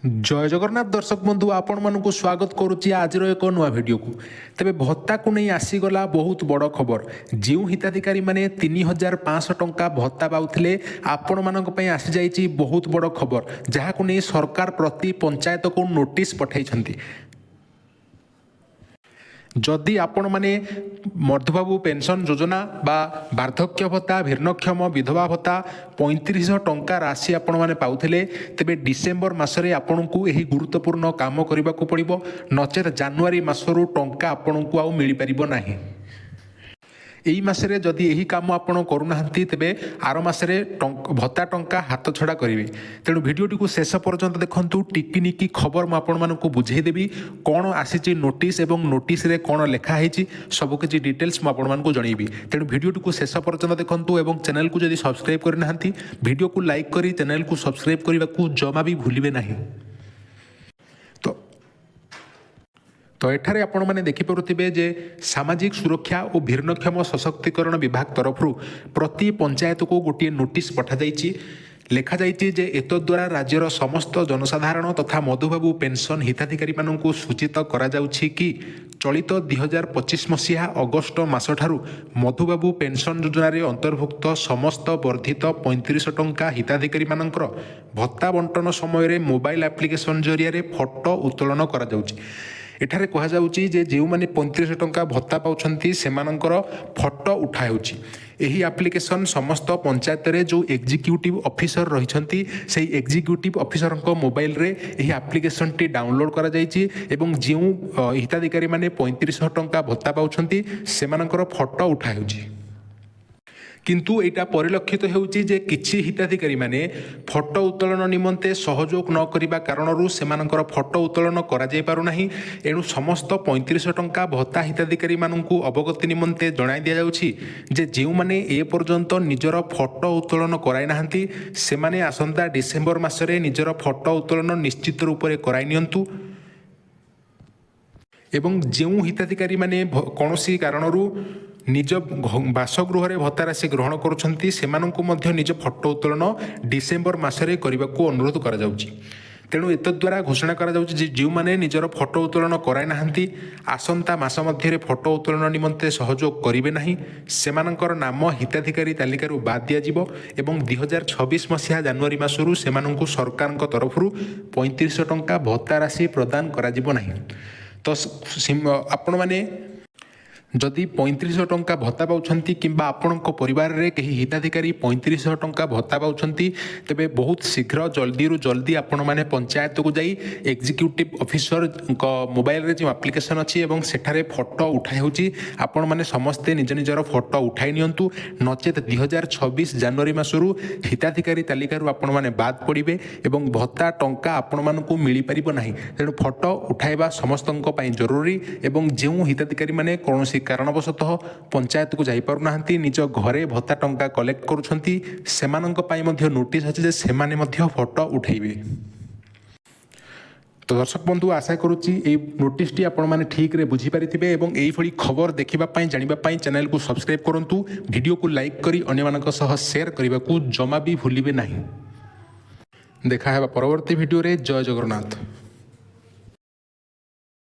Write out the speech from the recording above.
ଜୟ ଜଗନ୍ନାଥ ଦର୍ଶକ ବନ୍ଧୁ, ଆପଣମାନଙ୍କୁ ସ୍ୱାଗତ କରୁଛି ଆଜିର ଏକ ନୂଆ ଭିଡ଼ିଓକୁ। ତେବେ ଭତ୍ତାକୁ ନେଇ ଆସିଗଲା ବହୁତ ବଡ଼ ଖବର। ଯେଉଁ ହିତାଧିକାରୀମାନେ 3500 ଟଙ୍କା ଭତ୍ତା ପାଉଥିଲେ, ଆପଣମାନଙ୍କ ପାଇଁ ଆସିଯାଇଛି ବହୁତ ବଡ଼ ଖବର, ଯାହାକୁ ନେଇ ସରକାର ପ୍ରତି ପଞ୍ଚାୟତକୁ ନୋଟିସ୍ ପଠାଇଛନ୍ତି। ଯଦି ଆପଣମାନେ ମଧୁବାବୁ ପେନ୍ସନ୍ ଯୋଜନା ବା ବାର୍ଦ୍ଧକ୍ୟ ଭତ୍ତା, ଭିନ୍ନକ୍ଷମ ବିଧବା ଭତ୍ତା 3500 ଟଙ୍କା ରାଶି ଆପଣମାନେ ପାଉଥିଲେ, ତେବେ ଡିସେମ୍ବର ମାସରେ ଆପଣଙ୍କୁ ଏହି ଗୁରୁତ୍ୱପୂର୍ଣ୍ଣ କାମ କରିବାକୁ ପଡ଼ିବ। ନଚେତ୍ ଜାନୁଆରୀ ମାସରୁ ଟଙ୍କା ଆପଣଙ୍କୁ ଆଉ ମିଳିପାରିବ ନାହିଁ। ଏଇ ମାସରେ ଯଦି ଏହି କାମ ଆପଣ କରୁନାହାନ୍ତି, ତେବେ ଆର ମାସରେ ଭତ୍ତା ଟଙ୍କା ହାତ ଛଡ଼ା କରିବେ। ତେଣୁ ଭିଡ଼ିଓଟିକୁ ଶେଷ ପର୍ଯ୍ୟନ୍ତ ଦେଖନ୍ତୁ। ଟିକିନିକି ଖବର ମୁଁ ଆପଣମାନଙ୍କୁ ବୁଝେଇଦେବି। କ'ଣ ଆସିଛି ନୋଟିସ୍ ଏବଂ ନୋଟିସ୍ରେ କ'ଣ ଲେଖା ହେଇଛି, ସବୁକିଛି ଡିଟେଲ୍ସ ମୁଁ ଆପଣମାନଙ୍କୁ ଜଣେଇବି। ତେଣୁ ଭିଡ଼ିଓଟିକୁ ଶେଷ ପର୍ଯ୍ୟନ୍ତ ଦେଖନ୍ତୁ ଏବଂ ଚ୍ୟାନେଲକୁ ଯଦି ସବସ୍କ୍ରାଇବ୍ କରିନାହାନ୍ତି, ଭିଡ଼ିଓକୁ ଲାଇକ୍ କରି ଚ୍ୟାନେଲକୁ ସବସ୍କ୍ରାଇବ୍ କରିବାକୁ ଜମା ବି ଭୁଲିବେ ନାହିଁ। ତ ଏଠାରେ ଆପଣମାନେ ଦେଖିପାରୁଥିବେ ଯେ ସାମାଜିକ ସୁରକ୍ଷା ଓ ଭିନ୍ନକ୍ଷମ ସଶକ୍ତିକରଣ ବିଭାଗ ତରଫରୁ ପ୍ରତି ପଞ୍ଚାୟତକୁ ଗୋଟିଏ ନୋଟିସ୍ ପଠାଯାଇଛି। ଲେଖାଯାଇଛି ଯେ ଏତଦ୍ୱାରା ରାଜ୍ୟର ସମସ୍ତ ଜନସାଧାରଣ ତଥା ମଧୁବାବୁ ପେନ୍ସନ୍ ହିତାଧିକାରୀମାନଙ୍କୁ ସୂଚିତ କରାଯାଉଛି କି ଚଳିତ 2025 ମସିହା ଅଗଷ୍ଟ ମାସଠାରୁ ମଧୁବାବୁ ପେନ୍ସନ୍ ଯୋଜନାରେ ଅନ୍ତର୍ଭୁକ୍ତ ସମସ୍ତ ବର୍ଦ୍ଧିତ 3500 ଟଙ୍କା ହିତାଧିକାରୀମାନଙ୍କର ଭତ୍ତା ବଣ୍ଟନ ସମୟରେ ମୋବାଇଲ ଆପ୍ଲିକେସନ୍ ଜରିଆରେ ଫଟୋ ଉତ୍ତୋଳନ କରାଯାଉଛି। ଏଠାରେ କୁହାଯାଉଛି ଯେ ଯେଉଁମାନେ 3500 ଟଙ୍କା ଭତ୍ତା ପାଉଛନ୍ତି, ସେମାନଙ୍କର ଫଟୋ ଉଠା ହେଉଛି। ଏହି ଆପ୍ଲିକେସନ୍ ସମସ୍ତ ପଞ୍ଚାୟତରେ ଯେଉଁ ଏକ୍ଜିକ୍ୟୁଟିଭ୍ ଅଫିସର ରହିଛନ୍ତି, ସେହି ଏକ୍ଜିକ୍ୟୁଟିଭ୍ ଅଫିସରଙ୍କ ମୋବାଇଲରେ ଏହି ଆପ୍ଲିକେସନ୍ଟି ଡାଉନଲୋଡ଼୍ କରାଯାଇଛି ଏବଂ ଯେଉଁ ହିତାଧିକାରୀମାନେ 3500 ଟଙ୍କା ଭତ୍ତା ପାଉଛନ୍ତି, ସେମାନଙ୍କର ଫଟୋ ଉଠା ହେଉଛି। କିନ୍ତୁ ଏଇଟା ପରିଲକ୍ଷିତ ହେଉଛି ଯେ କିଛି ହିତାଧିକାରୀମାନେ ଫଟୋ ଉତ୍ତୋଳନ ନିମନ୍ତେ ସହଯୋଗ ନ କରିବା କାରଣରୁ ସେମାନଙ୍କର ଫଟୋ ଉତ୍ତୋଳନ କରାଯାଇ ପାରୁନାହିଁ। ଏଣୁ ସମସ୍ତ 3500 ଟଙ୍କା ଭତ୍ତା ହିତାଧିକାରୀମାନଙ୍କୁ ଅବଗତି ନିମନ୍ତେ ଜଣାଇ ଦିଆଯାଉଛି ଯେ ଯେଉଁମାନେ ଏପର୍ଯ୍ୟନ୍ତ ନିଜର ଫଟୋ ଉତ୍ତୋଳନ କରାଇ ନାହାନ୍ତି, ସେମାନେ ଆସନ୍ତା ଡିସେମ୍ବର ମାସରେ ନିଜର ଫଟୋ ଉତ୍ତୋଳନ ନିଶ୍ଚିତ ରୂପରେ କରାଇ ନିଅନ୍ତୁ। ଏବଂ ଯେଉଁ ହିତାଧିକାରୀମାନେ କୌଣସି କାରଣରୁ ନିଜ ବାସଗୃହରେ ଭତ୍ତା ରାଶି ଗ୍ରହଣ କରୁଛନ୍ତି, ସେମାନଙ୍କୁ ମଧ୍ୟ ନିଜ ଫଟୋ ଉତ୍ତୋଳନ ଡିସେମ୍ବର ମାସରେ କରିବାକୁ ଅନୁରୋଧ କରାଯାଉଛି। ତେଣୁ ଏତଦ୍ୱାରା ଘୋଷଣା କରାଯାଉଛି ଯେ ଯେଉଁମାନେ ନିଜର ଫଟୋ ଉତ୍ତୋଳନ କରାଇ ନାହାନ୍ତି, ଆସନ୍ତା ମାସ ମଧ୍ୟରେ ଫଟୋ ଉତ୍ତୋଳନ ନିମନ୍ତେ ସହଯୋଗ କରିବେ ନାହିଁ, ସେମାନଙ୍କର ନାମ ହିତାଧିକାରୀ ତାଲିକାରୁ ବାଦ୍ ଦିଆଯିବ ଏବଂ 2026 ମସିହା ଜାନୁଆରୀ ମାସରୁ ସେମାନଙ୍କୁ ସରକାରଙ୍କ ତରଫରୁ 3500 ଟଙ୍କା ଭତ୍ତା ରାଶି ପ୍ରଦାନ କରାଯିବ ନାହିଁ। ତ ଆପଣମାନେ ଯଦି 3500 ଟଙ୍କା ଭତ୍ତା ପାଉଛନ୍ତି କିମ୍ବା ଆପଣଙ୍କ ପରିବାରରେ କେହି ହିତାଧିକାରୀ 3500 ଟଙ୍କା ଭତ୍ତା ପାଉଛନ୍ତି, ତେବେ ବହୁତ ଶୀଘ୍ର ଜଲ୍ଦିରୁ ଜଲ୍ଦି ଆପଣମାନେ ପଞ୍ଚାୟତକୁ ଯାଇ ଏକ୍ଜିକ୍ୟୁଟିଭ୍ ଅଫିସରଙ୍କ ମୋବାଇଲରେ ଯେଉଁ ଆପ୍ଲିକେସନ୍ ଅଛି ଏବଂ ସେଠାରେ ଫଟୋ ଉଠା ହେଉଛି, ଆପଣମାନେ ସମସ୍ତେ ନିଜ ନିଜର ଫଟୋ ଉଠାଇ ନିଅନ୍ତୁ। ନଚେତ୍ 2026 ଜାନୁଆରୀ ମାସରୁ ହିତାଧିକାରୀ ତାଲିକାରୁ ଆପଣମାନେ ବାଦ୍ ପଡ଼ିବେ ଏବଂ ଭତ୍ତା ଟଙ୍କା ଆପଣମାନଙ୍କୁ ମିଳିପାରିବ ନାହିଁ। ତେଣୁ ଫଟୋ ଉଠାଇବା ସମସ୍ତଙ୍କ ପାଇଁ ଜରୁରୀ ଏବଂ ଯେଉଁ ହିତାଧିକାରୀମାନେ କୌଣସି କାରଣବଶତଃ ପଞ୍ଚାୟତକୁ ଯାଇପାରୁନାହାନ୍ତି, ନିଜ ଘରେ ଭତ୍ତା ଟଙ୍କା କଲେକ୍ଟ କରୁଛନ୍ତି, ସେମାନଙ୍କ ପାଇଁ ମଧ୍ୟ ନୋଟିସ୍ ଅଛି ଯେ ସେମାନେ ମଧ୍ୟ ଫଟୋ ଉଠାଇବେ। ତ ଦର୍ଶକ ବନ୍ଧୁ, ଆଶା କରୁଛି ଏଇ ନୋଟିସ୍ଟି ଆପଣମାନେ ଠିକ୍ରେ ବୁଝିପାରିଥିବେ ଏବଂ ଏଇଭଳି ଖବର ଦେଖିବା ପାଇଁ, ଜାଣିବା ପାଇଁ ଚ୍ୟାନେଲକୁ ସବସ୍କ୍ରାଇବ୍ କରନ୍ତୁ। ଭିଡ଼ିଓକୁ ଲାଇକ୍ କରି ଅନ୍ୟମାନଙ୍କ ସହ ସେୟାର କରିବାକୁ ଜମା ବି ଭୁଲିବେ ନାହିଁ। ଦେଖା ହେବା ପରବର୍ତ୍ତୀ ଭିଡ଼ିଓରେ। ଜୟ ଜଗନ୍ନାଥ।